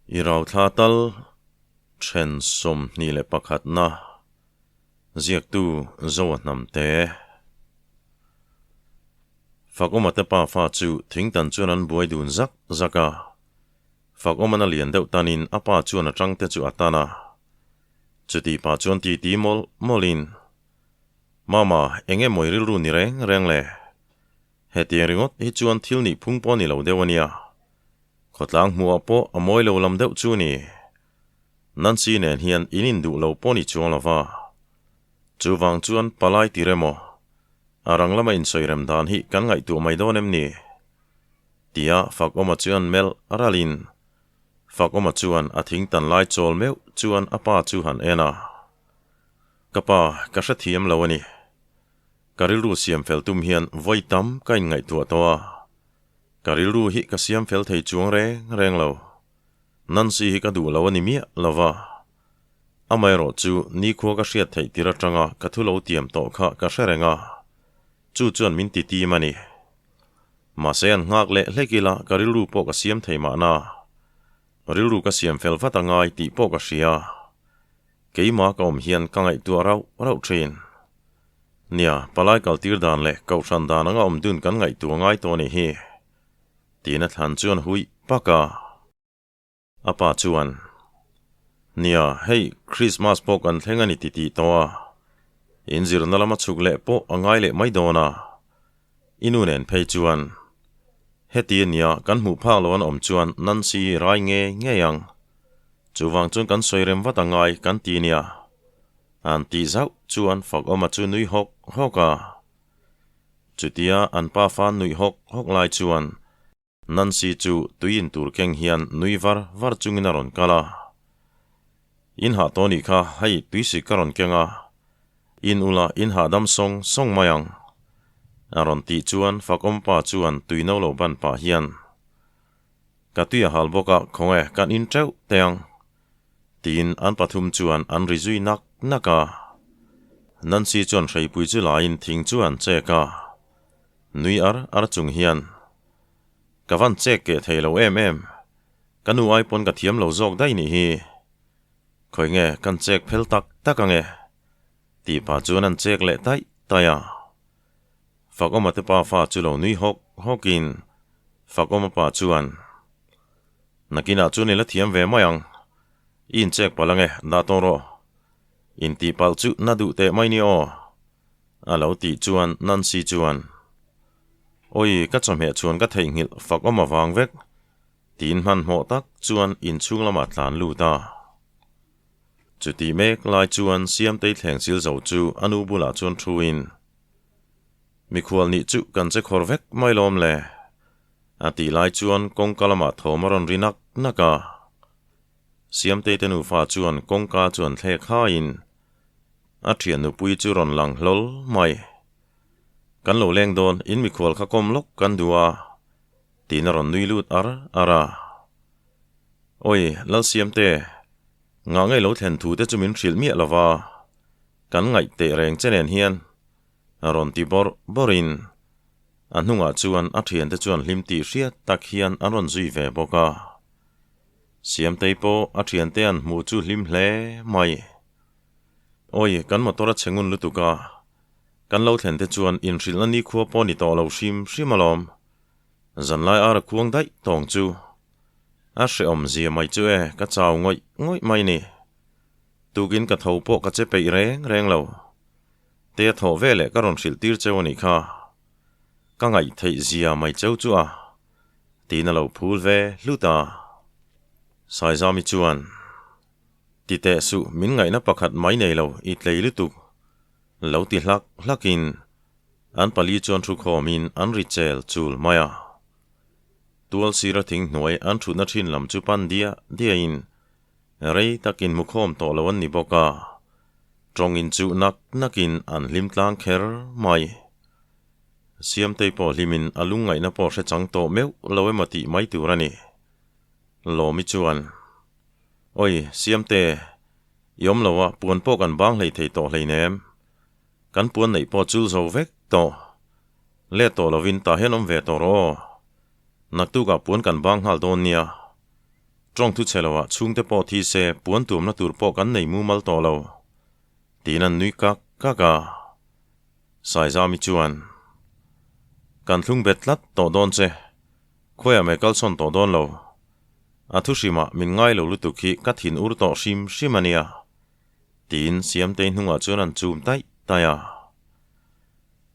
I rauthla tal then 21 na ziaktu Zoa Hnamte. Fakawma te pa fa chu thingtan chuan an buai dun zak zak a. Fakawman a lian deuh tanin a pa chuan a tangte chu a tan a. Chuti pa chuan titi mawlh mawlhin, Mama, eng emaw i rilru ni reng reng le? Hetiang ringawt hi chuan thil nih phung pawh a ni lo deuh a nia. Khawtlang hmuhah pawh a mawi lo lam deuh chu ni. Nancy nen hian in induh lo pawh ni chuang lo va. Chuvang chuan palai tir emaw, a rang lama insawi rem dan hi kan ngaihtuah mai dawn em ni? Tia Fakawma chuan melh ralin Fakawma chuan a thing tan lai chawl meuh chuan a pa chu han en a. Ka pa, ka hrethiam lo a ni. Ka rilru siam fel tum hian vawi tam ka inngaihtuah tawh a. Ka rilru hi ka siam fel thei chuang reng reng lo. Nancy hi ka duh lo a ni miah lo va. Amaherawh chu nikhua ka hriat theih tir atanga ka thu lo tiam tawh kha ka hre reng a. Chu chuan min ti tim a ni. Mahse an nghak leh hlek ila ka rilru pawh ka siam thei mahna. Rilru ka siam fel vat a ngai tih pawh ka hria. Keimah ka awm hian ka ngaihtuah rauh rauh thin. Nia, palai kaltir dan leh kohhran dan anga awm dun kan ngaihtuah ngai tawh a nih hi. Tiin a thlan chuan huih pak a. A pa chuan, Nia, hei Christmas pawh kan thleng a ni ti tih tawh a. Inzirna lama chhuk leh pawh a ngai leh mai dawn a. I nu nen phei chuan, Heti a nia, kan hmuh phak lo an awm chuan Nancy rai ngei ngei ang. Chuvang chuan kan sawi rem vat a ngai kan ti nia. An tih zauh chuan Fakawma chu nui hawk hawk a. Chutia an pa fa nuih hawk hawk lai chuan Nancy chu tui in tur keng hian nui var var chungin a rawn kal a. In hah tawh nih kha, hei tuisik ka rawn keng a, in ula in hahdam sawng sawng mai ang. A rawn tih chuan Fakawm pa chuan tui no lo ban pah hian, Ka tui a hal bawk a, khawnge kan in teuh teh ang. Tiin an pathum chuan an ri zui nak nak a. Nancy chuan hreipui chu laiin thing chu an chek a. Nui ar ar chung hian, Ka van chek keh thei lo em em. Ka nu ai pawn ka thiam lo zawk daih nih hi. Khawi nge kan chek phel tak tak ange? Tih pah chuan an chek leh taih taih a. Fakawma te pa fa chu lo nui hawk hawkin Fakawma pa chuan, Nakinah chuan i la thiam ve mai ang. I inchek palh ange, dah tawh rawh. Intih palh chu na duh teh mai ni aw. A lo tih chuan Nancy chuan, Awi, ka chawhmeh chuan ka theihnghilh fakawm avang vek. Tiin hmanhmawh tak chuan inchhung lamah tlan lut a. Chutih mek lai chuan Siamtei thleng sil zo chu a nu bulah chuan thuin, Mikhual nih chu kan che khawr vek mai lawm le. A tih lai chuan kawngka lamah thawm a rawn ri nak nak a. Siamtei te nufa chuan kawngka chu an thlek haiin a thian nupui chu rawn lang hlawl mai. Kan lo leng dawn, in mikhual kha kawm lawk kan duh a, tiin a rawn nui lut ar ar a. Awi, Lalsiamte, ngah ngei lo thlen thu te chu min hrilh miah lo va, kan ngaih teh reng che nen hian a rawn ti bawrh bawrhin a hnungah chuan a thiante chuan hlim tih hriat tak hian an rawn zui ve bawk a. Siamtei pawh a thiante an hmuh chu hlim hle mai. Awi, kan motor a chhe ngun lutuk a, kan lo thlen te chuan inhrilhna nikhua pawh ni tawh lo hrim hrim alawm. Zanlai ar a khuang daih tawng chu. A hrehawm zia mai chu e, ka chau ngawih ngawih mai ni. Tukin ka tho pawh ka che peih reng reng lo. Te a thawh veleh ka rawn hrilh tir cheu a nih kha. Ka ngaih theih zia mai cheu chu a, tiin a lo phul ve hlut a. Saizami chuan, Ti teh suh, min ngaihna pakhat mai nei lo, i tlei lutuk, lo ti hlak hlakin an pali chuan thu khawmin an ri chel chul mai a. Tual sira thing hnuai an thutna thin lam chu pan diah diahin rei takin hmu khawm tawh lo an ni bawk a, tawngin chu nak nakin an hlim tlang kher mai. Siamtei pawh hlimin a lungngaihna pawh hre chang tawh meuh lo emaw tih mai tur a ni. Lawmi chuan, Awi, Siamte, i awm lo a, puan pawh kan bang hlei thei tawh hleinem. Kan puan neih pawh chul zo vek tawh. Let tawh lovin tah hian awm ve tawh rawh aw. Naktukah puan kan bang nghal dawn nia. Tawng thu chhe loah chhungte pawh thi se puan tuamna tur pawh kan nei mumal tawh lo, tiin an nui kak kak a. Saizami chuan, Kan thlung bet tlat tawh dawn che, khawiah mei kalsawn tawh dawn lo. A thu hrimah min ngai lo lutuk hi ka thin ur tawh hrim hrim a nia, tiin Siamtei hnungah chuan an chum taih taih a.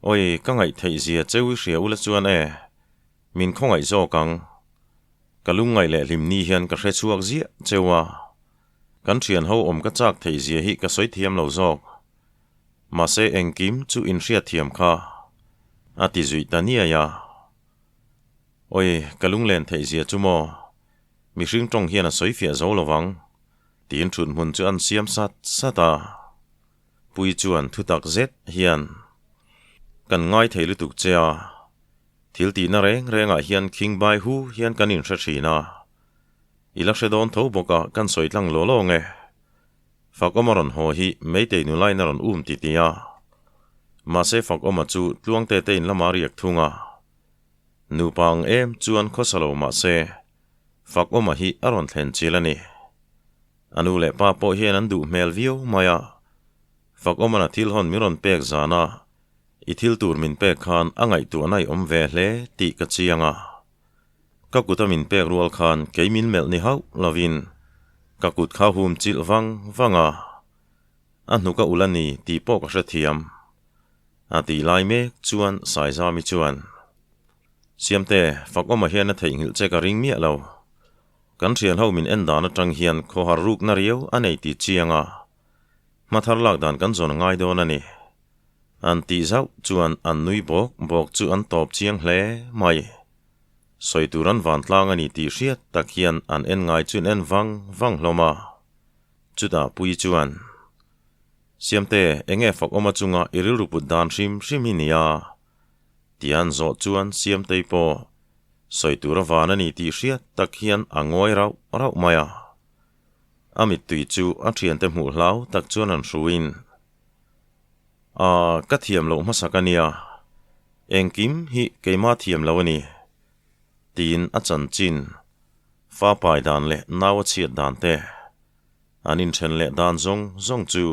Awi, ka ngaihtheih zia cheu i hria ula chuan e, min khawngaih zawk ang. Ka lungngaih leh hlim ni hian ka hre chhuak ziah cheu a, kan thian ho awm ka chak theih zia hi ka sawi thiam lo zawk. Mahse engkim chu in hriat thiam kha a ti zuih ta niai a. Awi, ka lunglen theih zia chu maw? Mihring tawng hian a sawi fiah zo lo vang, tiin thut hmun chu an siam sat sat a. Pui chuan thutak zet hian, Kan ngai thei lutuk che a. Thil tihna reng rengah hian khing bai hu hian kan inhre thin a. I la hre dawn tho bawk a, kan sawi tlang law law nge. Fakawma rawn haw hi Meitei nulain a rawn um ti ti a. Mahse Fakawma chu Tluangte te in lama riak thung a. Nupa ang em chuan khawsa lo mahse Fakawma hi a rawn thlen chil a ni. A nu leh pa pawh hian an duh hmel viau mai a. Fakawma'n a thil hawn min rawn pek zan a. I thil tur min pek khan a ngaihtuahna i awm ve hle tih ka chiang a. Ka kut a min pek rual khan kei min melh ni hauh lovin ka kut kha hum chilh vang vang a. A hnuk a ulh a ni tih pawh ka hrethiam. A tih lai mek chuan Saizami chuan, Siamte, Fakawma hian a theihnghilh che ka ring miah lo. Kan thian ho min en dan atang hian khawhar rukna riau a nei tih chiang a. Hmathar lak dan kan zawn a ngai dawn a ni. An tih zauh chuan an nui bawk bawk chu an tawp chiang hle mai. Sawi tur an vantlang a ni tih hriat tak hian an en ngai chu an en vang vang hlawm a. Chutah Puii chuan, Siamte, enge fakawma chunga i rilru put dan hrim hrim hi nia? Tia an zawh chuan Siamtei pawh sawi tur a van a ni tih hriat tak hian a ngawi rauh rauh mai a. A mittui chu a thiante hmuh hlau tak chuan an hruin, Aaa, ka thiam loh hmasak a nia, engkim hi keimah thiam lo a ni, tiin a chanchin, fa pai dan leh nau a chhiat dan te, an inthen leh dan zawng zawng chu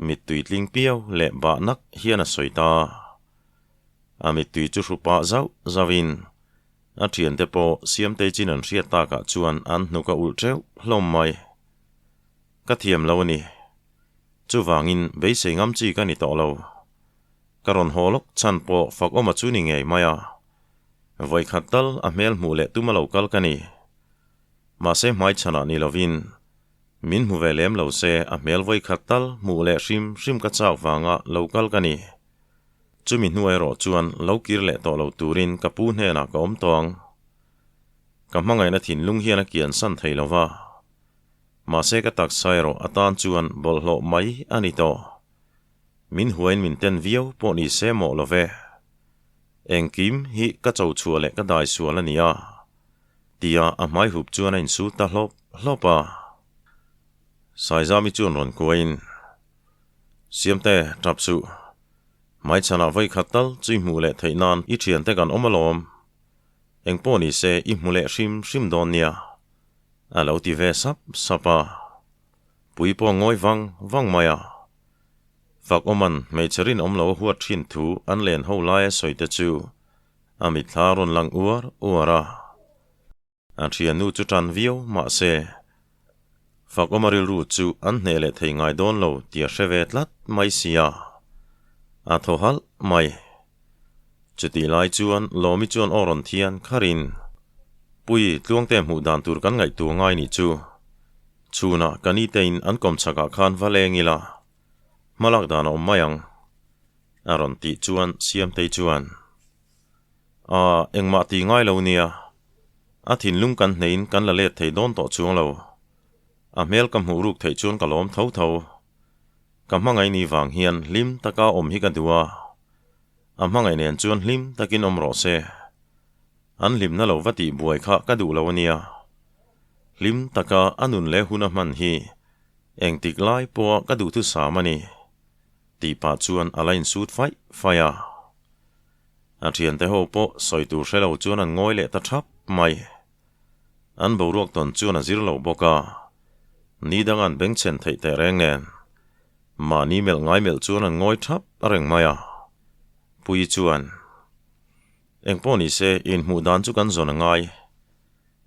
mittui tling piau leh bah nak hian a sawi ta. A mittui chu hru pah zauh zauhin A thiante pawh Siamtei chin an hriat takah chuan an hnuk a ulh teuh hlawm mai. Ka thiam lo a ni. Chuvangin beisei ngam chi ka ni tawh lo. Ka rawn haw lawk chhan pawh Fakawma chu ni ngei mai a. Vawikhat tal a hmel hmuh leh tum a lo kal ka ni. Mahse hmaichhanah ni lovin min hmu ve lem lo se a hmel vawikhat tal hmuh leh hrim hrim ka chak vanga lo kal ka ni. Chumi hnu erawh chuan lo kir leh tawh lo turin ka pu hnenah ka awm tawh ang. Ka hmangaihna thinlung hian a kian san thei lo va. Mahse ka taksa erawh atan chuan bawlhhlawh mai a ni tawh. Min huain min ten viau pawh ni se mawh lo ve. Engkim hi ka cho chhuah leh ka dai sual a ni a, tia a hmai hup chuan a insu ta hlawp hlawp a. Saizami chuan rawn kuain, Siamte, tap suh. Hmaichhanah vawi khat tal chu i hmuh leh theih nan i thiante kan awm alawm. Eng pawh ni se i hmu leh hrim hrim dawn nia. A lo ti ve sap sap a. Pui pawh ngawi vang vang mai a. Fakawman hmeichhe rinawm lo a huat thin thu an len ho laia sawi te chu a mitthla a rawn lang uar uar a. A thiannu chu tan viau mah se, Fakawma rilru chu an hneh leh thei ngai dawn lo tih a hre ve tlat mai sia. A thaw halh mai. Chutih lai chuan Lawmi chuan aw rawn thian kharin, Pui, Tluangte hmuh dan tur kan ngaihtuah ngai nih chu. Chhunah ka nitein an kawm chhakah khan va leng ila, hmalak dan a awm mai ang. A rawn tih chuan Siamtei chuan, Aaa, engmah tih ngai lo nia. A thinlung kan hneiin kan la let thei dawn tawh chuang lo. A hmel ka hmuh ruk theih chuan ka lawm tho tho. Ka hmangaih ni vang hian hlim taka awm hi ka duh a. A hmangaih nen chuan hlim takin awm rawh se. An hlimna lo va tih buai kha ka duh lo a nia. Hlim taka a nun leh hun a hman hi engtik lai pawha ka duhthusam a ni. Tih pah chuan a la insut faih faih a. A thiante ho pawh sawi tur hre lo chuan an ngawi leh ta thap mai. An boruak tawn chuan a zir lo bawk a, ni dang an bengchhen theih teh reng nen. Mahni melh ngai melh chuan an ngawi thap reng mai a. Puii chuan, Engpawh ni se, inhmuh dan chu kan zawn a ngai.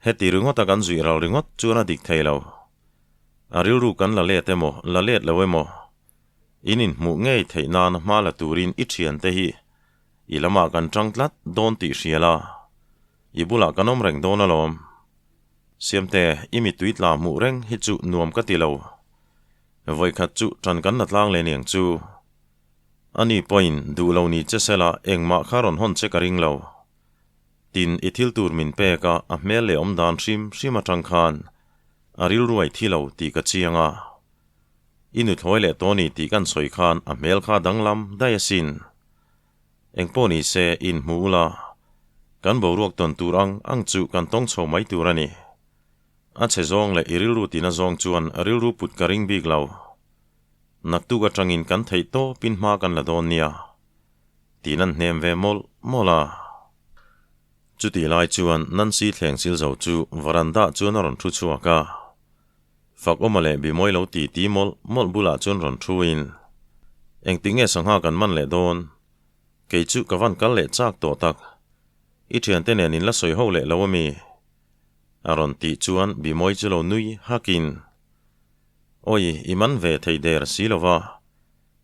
Heti ringawta kan zuih ral ringawt chuan a dik thei lo. A rilru kan la let emaw, la let lo emaw, in inhmuh ngei theih nan hma la turin i thiante hi i lamah kan tang tlat dawn tih hria la, i bulah kan awm reng dawn alawm. Siamte, i mittui tla hmuh reng hi chu nuam ka ti lo. Vawikhat chu tan kan la tlang leh niang chu. Ani pawhin duh lo ni che sela engmah kha rawn hawn che ka ring lo. Tin, i thil tur min pek a, a hmel leh awm dan hrim hrim atang khan a rilruai thi lo tih ka chiang a. I nuthlawi leh tawh ni tih kan sawi khan a hmel kha danglam daih asin. Engpawh ni se, inhmu ula, kan boruak tawn tur ang ang chu kan tawng chho mai tur a ni. A chhe zawng leh i rilru tina zawng chuan rilru put ka ring bik lo. Naktuk atangin kan theih tawpin hma kan la dawn nia. Tiin an hnem ve mawlh mawlh a. Chutih lai chuan Nancy thleng sil zo chu varanda chuan a rawn thu chhuak a. Fakawma leh Bimawi lo ti ti mawlh mawlh bulah chuan rawn thu in, Engtik nge sangha kan man leh dawn? Kei chu ka van kal leh chak tawh tak. I thiante nen in la sawi ho leh lo a mi? A rawn tih chuan Bimawi chu lo nui hakin, Awi, i man ve thei der si lo va.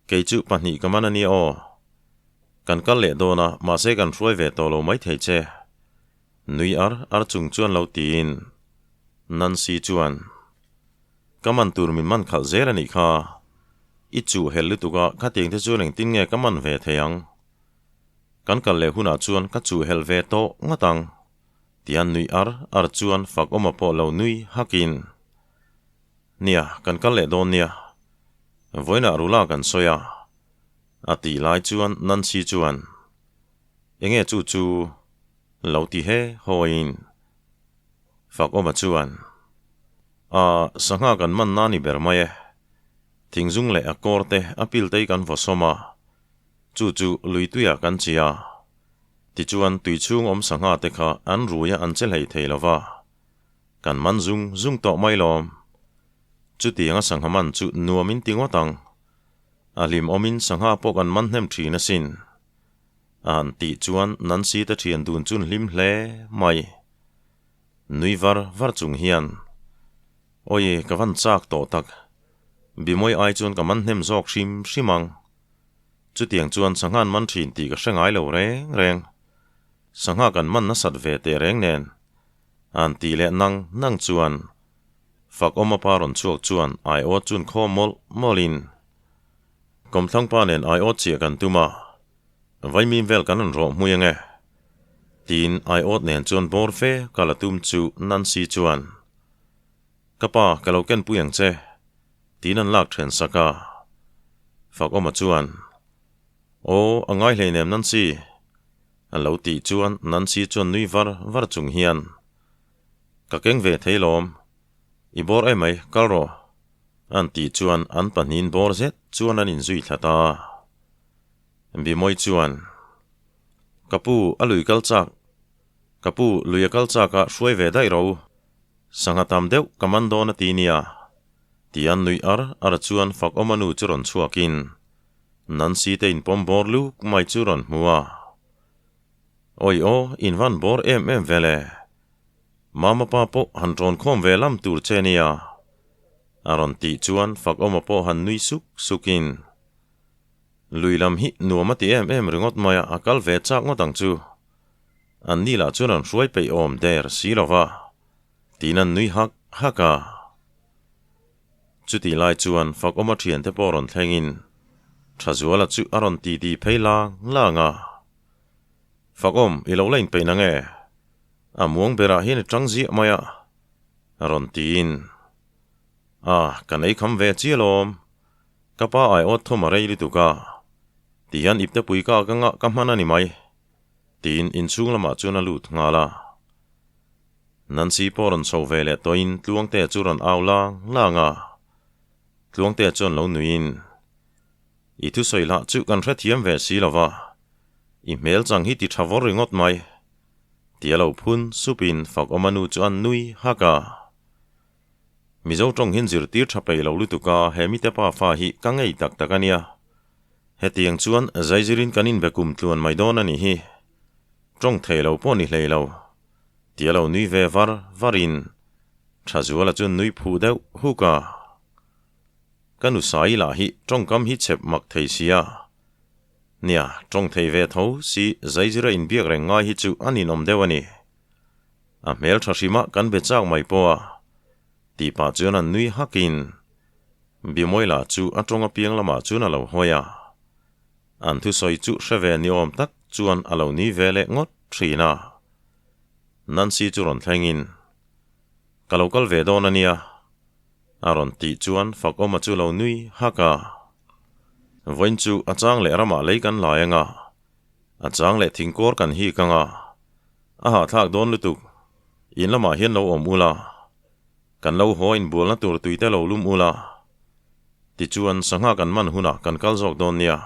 Kei chu pahnih ka man a nia aw. Kan kal leh dawn a, mahse kan hruai ve tawh lo maithei che. Nui ar ar chung chuan lo tiin Nancy chuan, Ka man tur min man khalh zel a nih kha. I chuh hel lutuk a, khatiang te chuan engtin nge ka man ve thei ang? Kan kal leh hunah chuan ka chuh hel ve tawh ngawt ang, tian nui ar ar chuan Fakawma pawh lo nui hakin, Nia, kan kal leh dawn nia. Vawiinah rula kan sawi a, a tih lai chuan Nancy chuan, Enge chu chu lo ti he hawiin Fakawma chuan, A, sangha kan man na ni ber mai e. Thingzung leh a kawr te a pil te hi kan vaw sawm a, chu chu lui tuiah kan chi a. Tichuan tui chhung awm sangha te kha an rui a an che hlei thei lo va, kan man zung zung tawh mai lawm. Chutianga sangha man chu nuam in ti ngawt ang. A hlim awmin sangha pawh kan man hnem thin asin. A han tih chuan Nancy te thian dun chun hlim hle mai. Nui var var chung hian, Awi, ka van chak tawh tak. Bimawi ai chuan ka man hnem zawk hrim hrim ang. Chutiang chuan sangha an man thin tih ka hre ngai lo reng reng. Sangha kan man nasat ve teh reng nen. A han tih leh nang nang chuan Fakawma pa rawn chhuak chuan aiawt chun khaw mawlh mawlhin Kawmthlangpa nen aiawt chiah kan tum a, vaimim vel kan rawn rawh hmui ange. Tiin aiawt nen chuan bawr fe ka la tum chu Nancy chuan, Ka pa, ka lo kenpui ang che, tiin an lak then sak a. Fakawma chuan, Aw, a ngai hleinem Nancy, a lo tih chuan Nancy chuan nui var var chung hian, Ka keng ve thei lawm. I bawr em mai, kal rawh. An tih chuan an pahnihin bawr zet chuan an inzui thla ta. Bimawi chuan, Ka pu, a lui kal chak. Ka pu, lui a kal chak a, hruai ve daih ro. Sangha tam deuh ka man dawn a ti nia. Ti an nuih ar ar chuan Fakawma nu chu rawn chhuakin Nancy te inpawm bawr luk mai chu rawn hmu a. Awi aw, in van bawr em em ve le. Mama pa pawh han tawn khawm ve lam tur che nia. A rawn tih chuan Fakawma pawh han nui suk sukin, Lui lam hi nuam a ti em em ringawt mai a, a kal ve chak ngawt ang chu. An ni lah chuan an hruai peih awm der si lo va, tiin an nui hak hak a. Chutih lai chuan Fakawma thiante pawh rawn thlengin Thazuala chu a rawn titi phei lang lang a. Fakawm, i lo la inpeih na nge? A muang berah hian i tang ziah mai a, a rawn tiin. A, kan ei kham ve chiah lawm. Ka pa ai awt thawm a rei lutuk a, tihian iptepui ka ka ngah ka hman a ni mai, tiin inchhung lamah chuan a lut nghal a. Nancy pawh rawn chho ve leh tawhin Tluangtea chu rawn au lang lang a. Tluangtea chuan lo nuiin. I thusawi lah chu kan hrethiam ve si lo va, i hmel chang hi ti tha vawr ringawt mai. Tia lo phun supin Fakawma nu chu a nui hak a. Mizo tawng hian zirtir tha peih lo lutuk a, he mite pa fa hi ka ngei tak tak a nia. Hetiang chuan zaizirin kan inbe kum tluan mai dawn a nih hi. Tawng thei lo pawh ni hlei lo. Tia lo nui ve var varin Thazuala chu nui phuh deuh huk a. Ka nu Sai lah hi tawngkam hi chep mak thei sia. Nia, tawng thei ve tho si zaizira inbiak reng ngai hi chu a ninawm deuh a ni. A hmel tha hrima kan be chak mai pawh a tih pah chuan an nui hakin Bimawila chu a tawng apiang lamah chuan a lo hawi a. An thusawi chu hre ve ni awm tak chuan a lo nui ve leh ngawt thin a. Nancy chu rawn thlengin, Ka lo kal ve dawn a nia, a rawn tih chuan Fakawma chu lo nui hak a. Vawiin chu a chang leh ramah lei kan lai anga, a chang leh thingkawr kan hik anga, a hahthlak dawn lutuk, in lamah hian lo awm ula, kan lo haw inbualna tur tuite lo lum ula, tichuan sangha kan man hunah kan kal zawk dawn nia.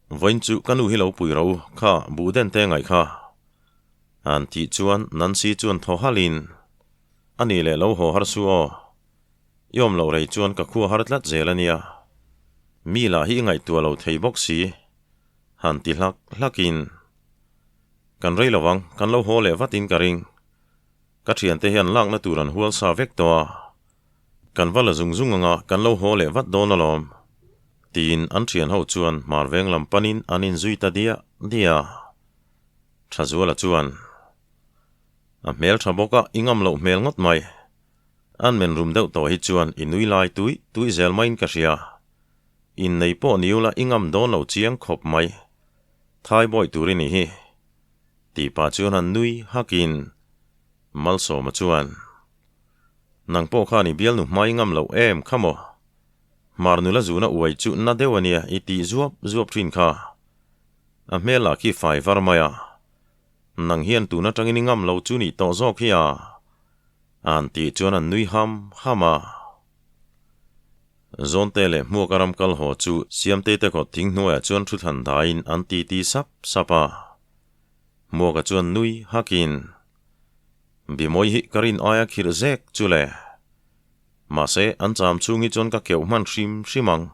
Vawiin chu ka nu hi lo pui ro kha buh den te ngaih kha. An tih chuan Nancy chuan thaw halhin, A nih leh lo haw har su aw. I awm loh rei chuan ka khua har tlat zel a nia. Mi lah hi i ngaihtuah lo thei bawk si. Han ti hlak hlakin, Kan rei lo vang, kan lo haw leh vatin ka ring. Ka thiante hian lakna tur an hual sa vek tawh a. Kan va la zung zung anga kan lo haw leh vat dawn alawm. Tiin an thian ho chuan hmar veng lam panin an inzui ta diah diah. Thazuala chuan, A hmel tha bawk a, i ngam loh hmel ngawt mai. An men rum deuh tawh hi chuan i nui lai tui tui zel maiin ka hria. Innei pawh ni ula i ngam dawn lo chiang khawp mai. Thai bawi tur i nih hi. Tih pah chuan han nui hakin Malsawma chuan, Nang pawh khan i bialnu hma i ngam loh em kha maw? Hmar nula zuna uai chu na deuh a nia i tih zuap zuap thin kha. A hmel lah khi fai var mai a. Nang hian tun atangin i ngam lo chu nih tawh zawk hi a? An tih chuan an nui ham ham a. Zawnte leh Hmuaka ram kal haw chu Siamtei te kawt thing hnuaiah chuan thu thlan daiin an ti ti sap sap a. Hmuaka chuan nui hakin, Bimawi hi ka rin aia khirh zek chu le. Mahse, an cham chhung hi chuan ka keuh hman hrim hrim ang.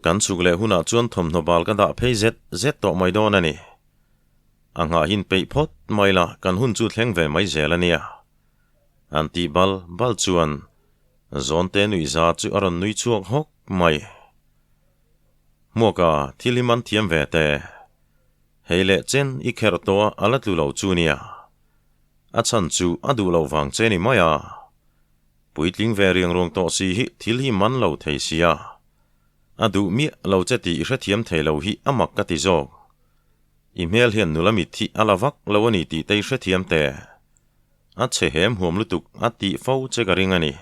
Kan chhuk leh hunah chuan thawmhnaw bal ka dah phei zet zet tawh mai dawn a ni. A nghahin peih phawt mai la kan hun chu thleng ve mai zel a nia. An tih bal bal chuan Zawnte nuihza chu a rawn nui chhuak hawk mai. Hmuaka thil hi man thiam ve teh. Hei leh chen i kherh tawh a a la tlu lo chu nia. A chhan chu a duh loh vang che ni mai a. Puitling ve riang ruang tawh si hi thil hi man lo thei sia. A duh miah lo che tih i hrethiam thei lo hi a mak ka ti zawk. I hmel hian nula mit hi a la vak lo a ni tih te i hrethiam teh. A chhe hem huam lutuk a tih fo che ka ring a ni.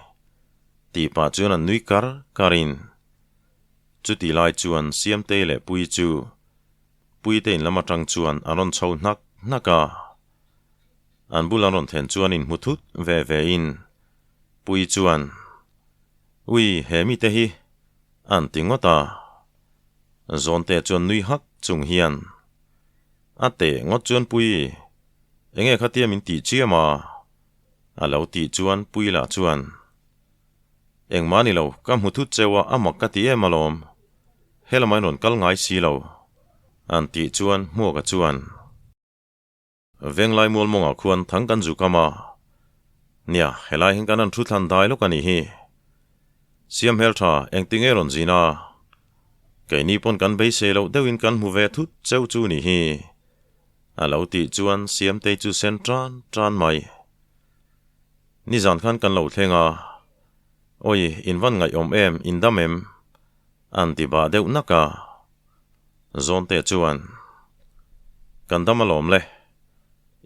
Tih pah chuan an nui kar kar in. Chuti lai chuan Siamtei leh Puii chu Puite in lam atang chuan an rawn chho hnak hnak a. An bul an rawn thlen chuan in hmu thut ve ve in Puii chuan, Ui, he mite hi an ti ngawt a. Zawnte chuan nui hak chung hian, A teh ngawt chuan Puii, enge khatia min tih chiam a? A lo tih chuan Puii lah chuan, Engmah ni lo, ka hmu thut cheu a, a mak ka ti em alawm. Helama in rawn kal ngai si lo. An tih chuan Hmuaka chuan, Venglai mual mawngah khuan thang kan zu kam a. Nia, helai hian kan han thu thlan dai lawk a nih hi. Siam hmel tha, engti nge rawn zin a? Keini pawn kan beisei loh deuhin kan hmu ve thut cheu chu nih hi. A lo tih chuan Siamtei chu sen tan tan mai. Nizan khan kan lo thleng a. Awi, in van ngaihawm em, in dam em? An ti bah deuh nak a. Zawnte chuan, Kan dam alawm le.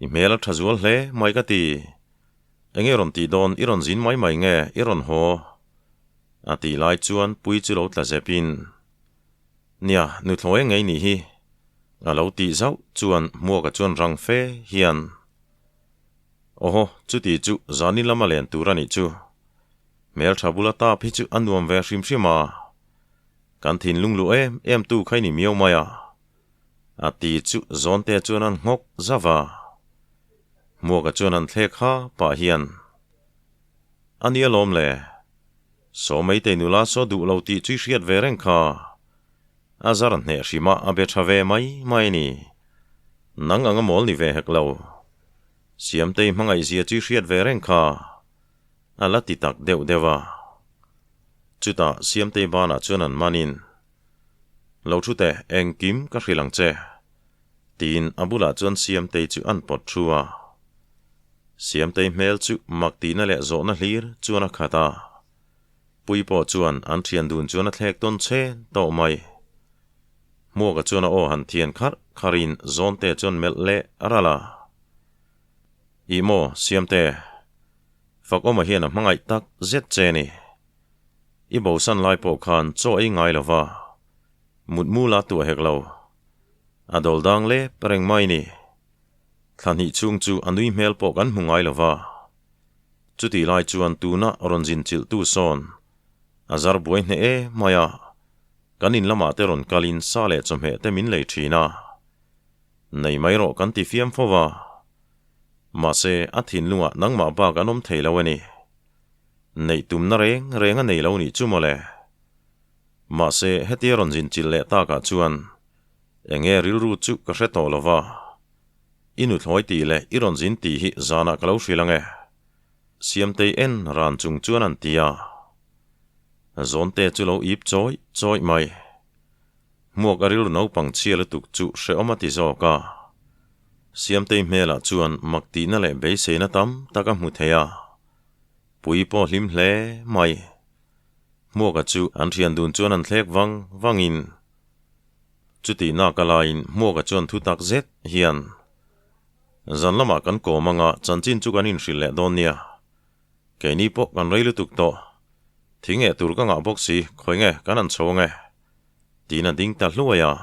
I hmel a tha zual hle mai ka ti. Enge rawn tih dawn i rawn zin mai mai nge i rawn haw? A tih lai chuan Pui chu lo tla zep in, Nia, nuthlawi ngei nih hi. A lo tih zauh chuan Hmuaka chuan rang fe hian, Awhaw, chuti chu zani lama len tur a nih chu. Hmeltha bula tap hi chu a nuam ve hrim hrim a. Kan thinlung luh em em tu kha i ni miau mai a. A ti chu Zawnte chuan an nghawk zauh a. Hmuaka chuan an thlek ha pah hian, A nia lawm le. Saw Meitei nula saw duh lo tih chu i hriat ve reng kha. A zar hneh hrim a, a be tha ve mai mai a ni. Nang anga mawl ni ve hek lo. Siamtei hmangaihzia chu i hriat ve reng kha. A la ti tak deuh deuh a. Chutah Siamtei banah chuan an manin, Lo thu teh, engkim ka hrilh ang che. Tiin a bulah chuan Siamtei chu an pawt thu a. Siamtei hmel chu mak tihna leh zawhna hlir chuan a khat a. Pui pawh chuan an thian dun chuan a thlek tawn chhen tawh mai. Hmuaka chuan a aw han thian kharh kharhin Zawnte chuan melh leh a ral a. Ih maw, Siamte, Fakawma hian a hmangaih tak zet che ni. I bosan lai pawh khan chaw ei ngai lo va, mutmu la tuah hek lo. A dawl dang lep reng mai ni. Thla hnih chhung chu a nui hmel pawh kan hmu ngai lo va. Chutih lai chuan tuna rawn zin chilh tu sawn a zar buai hneh e mai a, kan in lamah te rawn kalin sa leh chawhmeh te min lei thin a. Nei mai rawh kan ti fiam fo va. Mahse, a thinlungah nangmah bak an awm thei lo a ni. Neih tumna reng reng a nei lo nih chu mawle. Mahse, hetia rawn zin chilh leh takah chuan enge rilru chu ka hre tawh lo va. I nuthlawi tih leh i rawn zin tih hi zanah ka lo hrilh ang e. Siamtei en ran chung chuan an ti a. Zawnte chu lo ip chawi chawi mai. Hmuak a rilru naupang chhia lutuk chu hrehawm a ti zawk a. Siamtei hmelah chuan mak tihna leh beiseina tam tak a hmu thei a. Pui pawh hlim hle mai. Hmuaka chu an thian dun chuan an thlek vang vangin chutih nak a laiin Hmuaka chuan thu tak zet hian zan lamah kan kawm anga chanchin chu kan inhrilh leh dawn nia. Keini pawh kan rei lutuk tawh. Thing eh tur ka ngah bawk si, khawi nge kan han chho ange? Tiin a ding ta hluai a.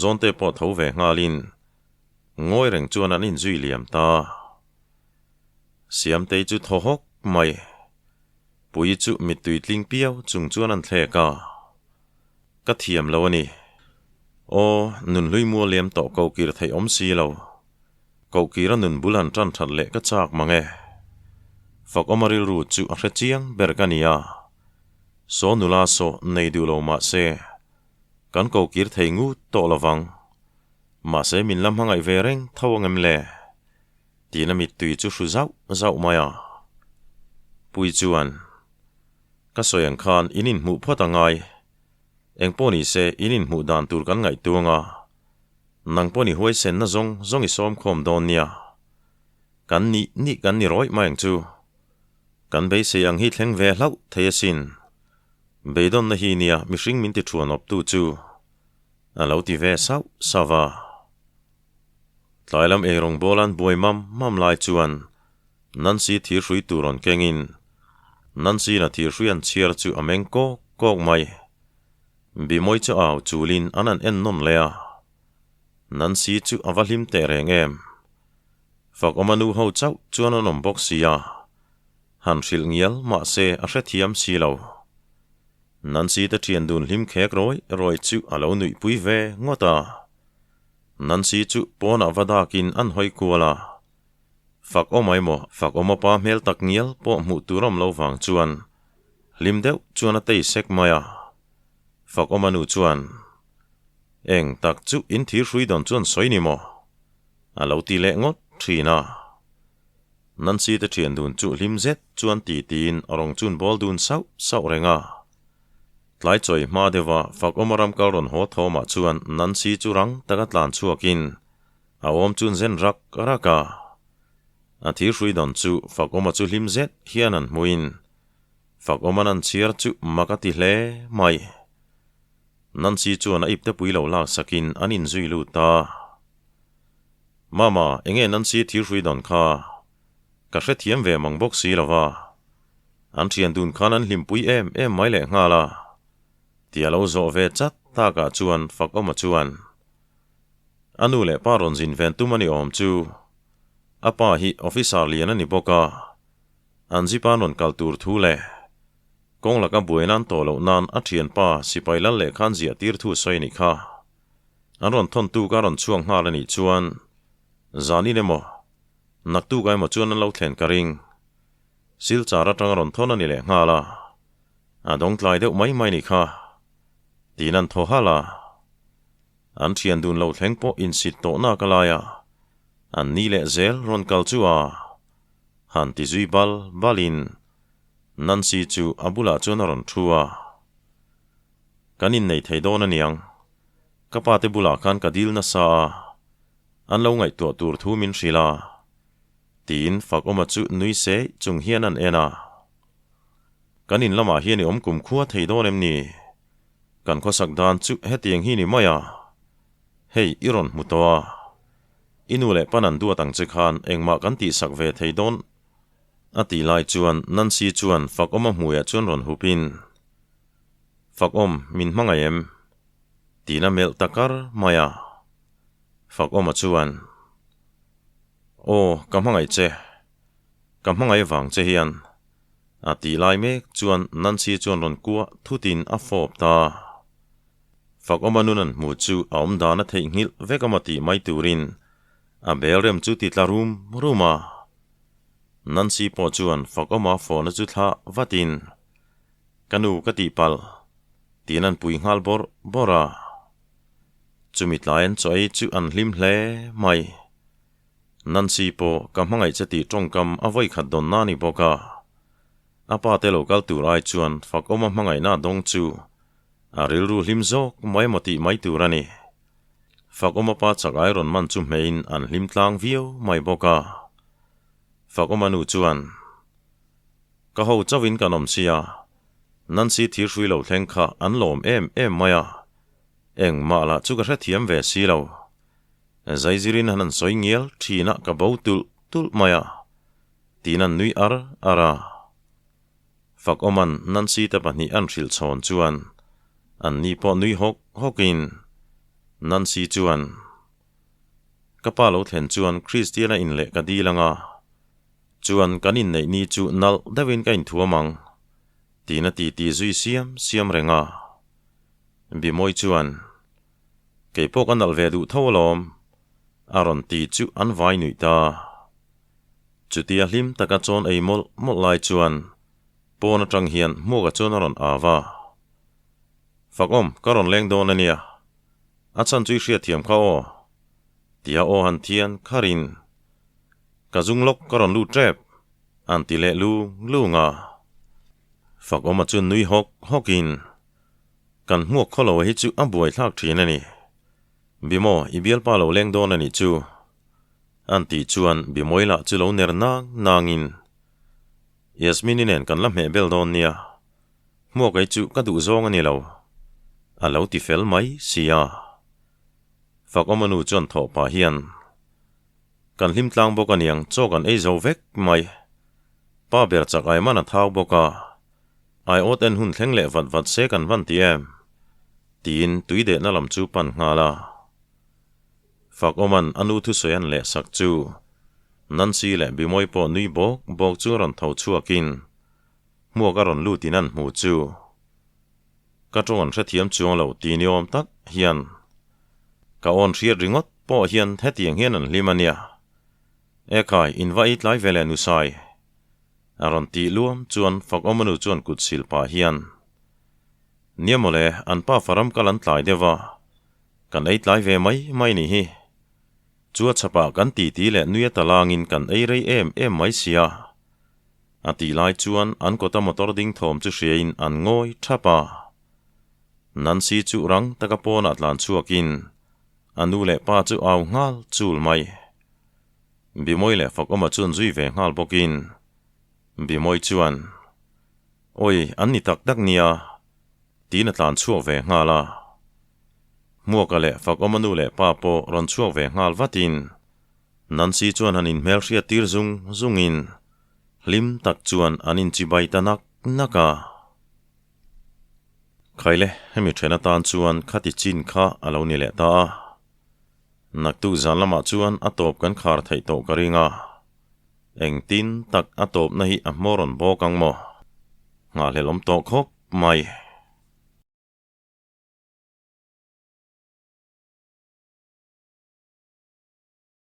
Zawnte pawh tho ve nghalin ngawi reng chuan an inzui liam ta. Siamtei chu thaw hawk mai. Pui chu mittui tling piau chung chuan an thlek a. Ka thiam lo a ni. Aw, nunhlui mual liam tawh ko kir theih awm si lo. Kohkira nun bul han tan that leh ka chak mang e. Fakawma rilru chu a hre chiang ber ka ni a. Saw nula saw nei duh lo mah se, kan kohkir thei ngut tawh lo vang. Mahse min la hmangaih ve reng tho ang em le? Tiin a mittui chu hru zauh zauh mai a. Pui chuan, Ka sawi ang khan in inhmuh phawt a ngai. Engpawh ni se in inhmuh dan tur kan ngaihtuang a. Nang pawh ni huaisenna zawng zawng i sawm khawm dawn nia. Kan nih nih kan ni rawih mai ang chu. Kan beisei ang hi thleng ve hlauh thei asin. Beidawnna hi nia mihring min ti thuan awptu chu. A lo ti ve sauh sauh a. Tlai lam eirawng bawl an buai mam mam lai chuan Nancy thirhrui tur rawn kengin Nancy-na thirhrui an chhiar chu a meng kawk kawk mai. Bimawi chu au chulin an han en nawn leh a, Nancy chu a va hlim teh reng em? Fakawma nu ho chauh chuan an awm bawk si a, han hrilh ngial mah se a hrethiam si lo. Nancy te thian dun hlim khek rawi rawi chu a lo nuihpui ve ngawt a. Nancy chu pawnah va dakin an hawi kual a, Fakawma emaw Fakawma pa hmel tak ngial pawh hmuh tur awm lo vang chuan Hlim deuh chuan a tei sek mai a. Fakawma nu chuan, Eng tak chu in thir hrui dawn chuan sawi ni maw? A lo ti leh ngawt thin a. Nancy te thian dun chu hlim zet chuan ti tiin a rawng chun bawl dun sauh sauh reng a. Tlai chawi hma deuha Fakawma ram kal rawn haw thawmah chuan Nancy chu rang taka tlan chhuakin a awm chun zen rak rak a. A thir hrui dawn chu Fakawma chu hlim zet hian an hmuin Fakawman an chhiar chu mak a ti hle mai. Nancy chuan a ipte pui lo lak sakin an inzui lut ta. Mama, enge Nancy thir hrui dawn kha? Ka hrethiam ve mang bawk si lo va. An thian dun khan an hlimpui em em mai leh nghal a. Tia lo zawh ve chat takah chuan Fakawma chuan, A nu leh pa rawn zin ven tum a ni awm chu. A pa hi officer lian a ni bawk a. An zipa rawn kal tur thu leh kawng laka buai nan tawh loh nan a thianpa sipai lal leh khan ziah tir thu sawi a nih kha. An rawn thawn tuk a rawn chhuak nghal a nih chuan zanin emaw? Naktuk emaw chuan an lo thlen ka ring. Silchar atanga rawn thawn a ni leh nghal a, a dawng tlai deuh mai mai ni kha. Tiin an thaw halh a. An thian dun lo thleng pawh insit tawh nak a lai a, an ni leh zel rawn kal chu a han ti zui bal balin Nancy chu a bulah chuan a rawn thu a. Kan innei thei dawn aniang, ka pa te bulah khan ka dil nasa a, an lo ngaihtuah tur thu min hrilh a, tiin Fakawma chu nui seih chung hian an en a. Kan in lamah hian i awm kum khua thei dawn em ni? Kan khawsak dan chu hetiang hi ni mai a, hei i rawn hmu tawh a, i nu leh pan an duat ang che khan engmah kan tihsak ve thei dawn a tih lai chuan Nancy chuan Fakawma hmuiah chuan rawn hupin, Fakawm, min hmangaih em? Tiin a melh ta kar mai a. Fakawma chuan, Aw, ka hmangaih che. Ka hmangaih vang che hian. A tih lai mek chuan Nancy chuan rawn kuah thutin a fawp ta. Fakawma nun an hmuh chu a awm dan a theihnghilh vek a maw tih mai turin a bel rem chu ti tla rum rum a. Nancy pawh chuan Fakawma fawhna chu thlah vatin, Ka nu ka tihpalh, tiin an pui nghal bawrh bawrh a. Chumi tlai an chaw ei chu an hlim hle mai. Nancy pawh ka hmangaih che tih tawngkam a vawi khat dawn na ni bawk a. A pa te lo kal tur ai chuan fakawma hmangaihna a dawng chu a rilru hlim zawk mai emaw tih mai tur a ni. Fakawma pa chak ai rawn man chu hmeiin an hlim tlang viau mai bawk a. Fakawma nu chuan, Ka ho chauhin kan awm sia, Nancy thirhrui lo thleng kha an lawm em em mai a, engmah lah chu ka hrethiam ve si lo. Zaizirin han an sawi ngial thin a ka bo tulh tulh mai a, tiin an nui ar ar a. Fakawman Nancy te pahnih an hrilh chhawn chuan an ni pawh nui hawk hawkin Nancy chuan, Ka pa lo thlen chuan Christian-a in leh ka dil ang a, chuan kan inneih ni chu nalh deuhin ka inthuam ang, tiin a titi zui siam siam reng a. Bimawi chuan, Kei pawh ka nalh ve duh tho alawm, a rawn ti chu an vai nuih ta. Chutia hlim taka chawn ei mawlh mawlh lai chuan pawn atang hian hmuaka chuan a rawn au a. Fakawm, ka rawn leng dawn a nia. A chhan chu i hriatthiam kha aw, tia aw han thian kharin ka zung lawk ka rawn lut tep, an ti leh lung lung a. Fakawma chu nui hawk hawkin Kan hmuak khaw lo hi chu a buai thlak thin a ni. Bimaw, i bialpa lo leng dawn a nih chu. An tih chuan Bimawi lah chu lo ner nang nangin, Yasmini nen kan la hmeh bel dawn nia, hmuak ei chu ka duh zawng a ni lo, a lo ti fel mai si a. Fakawma nu chuan thawh pah hian, Kan hlim tlang bawk aniang chaw kan ei zo vek mai. Pa ber chak ai man a thau bawk a. Ai awt en hun thleng leh vat vat se kan van ti em? Tiin tui dehna lam chu pan nghal a. Fakawman a nu thusawi an leh sak chu Nancy leh Bimawi pawh nui bawk bawk chu rawn tho chhuakin hmuak a rawn lutin an hmu chu ka tawng an hrethiam chuang lo ti ni awm tak hian ka awn hriat ringawt pawh hian hetiang hian an hlim a nia. Ekhai, in va ei tlai ve leh nusai. A rawn tih luam chuan Fakawmanu chuan kut sil pah hian, Nia mawle, an pa faram kal an tlai deuh a, kan ei tlai ve mai mai nih hi. Chu a chhapah kan titi leh nui a talangin kan ei rei em em mai sia. A tih lai chuan an kawta motor ding thawm chu hriain an ngawi thap a. Nancy chu rang taka pawnah tlan chhuakin a nu leh pa chu au nghal chul mai. Bimawi leh Fakawma chuan zui ve nghal bawkin Bimawi chuan, Awi, an ni tak tak nia, tiin a tlan chhuak ve nghal a. Hmuaka leh Fakawma nu leh pa pawh rawn chhuak ve nghal vatin Nancy chuan han inhmel hriat tir zung zungin hlim tak chuan an inchibai ta nak nak a. Khaile, hemi then atan chuan khati chin kha a lo ni leh ta a. Naktuk zan lamah chuan a tawp kan khar theih tawh ka ring a, engtin tak a tawpna hi a hmawr rawn bawk ang maw? Nghahhlelh awm tawh khawp mai.